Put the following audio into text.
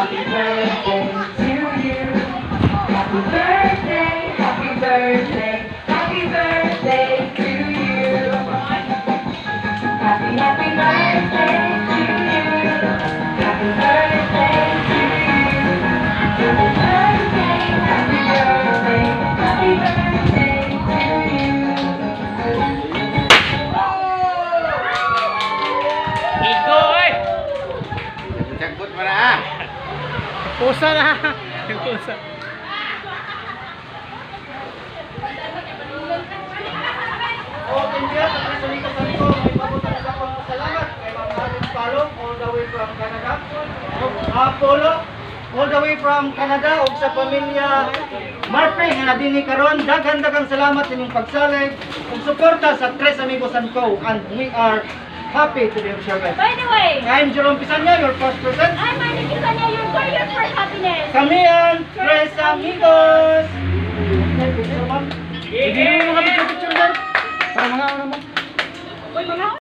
Happy birthday to you. Happy birthday, happy birthday, happy birthday to you. Happy, happy birthday to you. Happy birthday to you. Happy birthday, happy birthday, happy birthday to you. Igo eh! Jagbot mo na ah. Pusa na! Pusa. O, thank you. Sa Amigos and Co. May pabutan sa akong salamat kay Ma'am Alice Palo, all the way from Canada. Polo, all the way from Canada, ug sa pamilya Marpe nga nadini karon. Daghan-daghang salamat sa inyong pagsalig ug suporta sa Tres Amigos and Co. And we are happy to be of service. By the way, I'm Jerome Pisanya, your first person. I'm Manny Pisanya, your courier for happiness. Kami ang Tres Amigos! Okay, picture, ma'am. Hindi mo mga picture, picture dyan. Para mga ano mo. Uy, mga